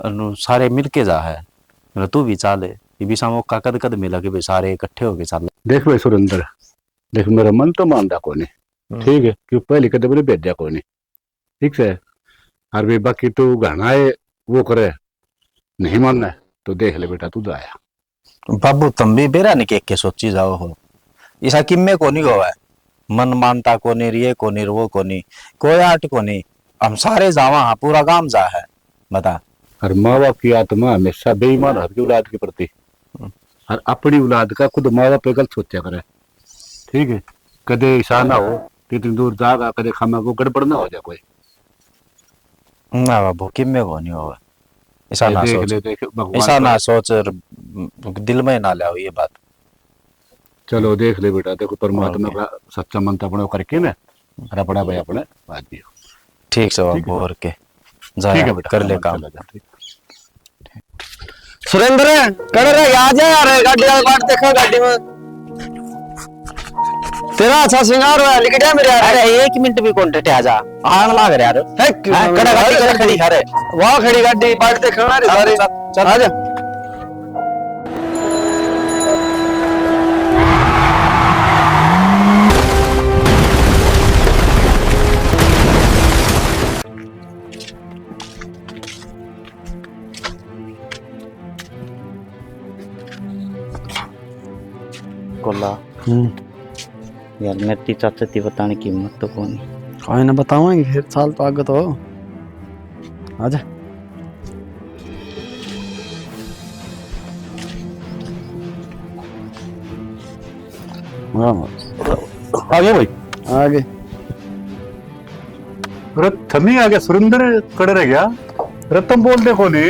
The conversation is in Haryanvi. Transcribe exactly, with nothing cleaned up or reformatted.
अनु सारे मिल के जा है। मतलब, तू भी चाल, ये भी मौका कद कद मिला कि भाई सारे इकट्ठे होके चाल। देख भाई सुरेंद्र, देख, मेरा मन तो मानता कोनी, हम्म। ठीक है, क्यों पहली कदे मेरे भेजा कोनी, ठीक से। और भी बाकी तू घना है, वो करे, नहीं मानना है, तो देख ले बेटा, तू जाया। बाबू, तुम भी बेरा ने के, के सोची जाओ हो, इसा किम्मे कोनी होवे। मन मानता कोनी, रिये कोनी, रवो कोनी, कोई आट कोनी। हम सारे जावा हाँ, पूरा गांव जा है। बता। और माँ बाप की आत्मा हमेशा बेईमान होती औलाद के प्रति। हम्म। और अपनी औलाद का खुद माँ बाप पे गलत सोचा करे, ठीक है। कदे ऐसा ना हो कि इतनी दूर जागा, कदे खामा को गड़बड़ ना हो जाए कोई। ना बाबू, किम्मे को नहीं होगा। ऐसा ये ना देख सोच। ले, देख, भगवान ऐसा ना पर सोच और दिल में ना लाओ ये बात। चलो, देख ले बेटा, देखो, परमात्मा और का सच्चा मन तो अपने करके ना, और अपना भाई अपने बात दियो। ठीक से ठीक है बाबू, सर। और के? जा ठीक है यार, बेटा, कर ले हाँ, काम। चलो जा, ठीक। सुरेंद्र, कड़े रह गया, आ जा यार, गाड़ी वाला बाट देखा, गाड़ी में तेरा अच्छा श्रृंगार होया, लिख जा मेरे यार। अरे, एक मिनट भी कौन टटे, आ जा, आन लाग रहा यार। है, क्यों हैं, ना कड़ा मेरे गाड़ी यार? कड़े खड़ी, अरे। वाह, खड़ी गाड़ी, बाट देखा ना रे चल, सारे। चल, चल। आ जा। कोला। हम्म। यार, मेरी चाचा ती बताने की हिम्मत तो कोनी। कोई ना, बतावांगे फिर, साल तो आगे तो हो। आजा। वाह, वाह। आ गए भाई। आ गए। अरे, थमी आ गया सुरेंद्र, कड़े रह गया। अरे, तुम बोलते कोनी।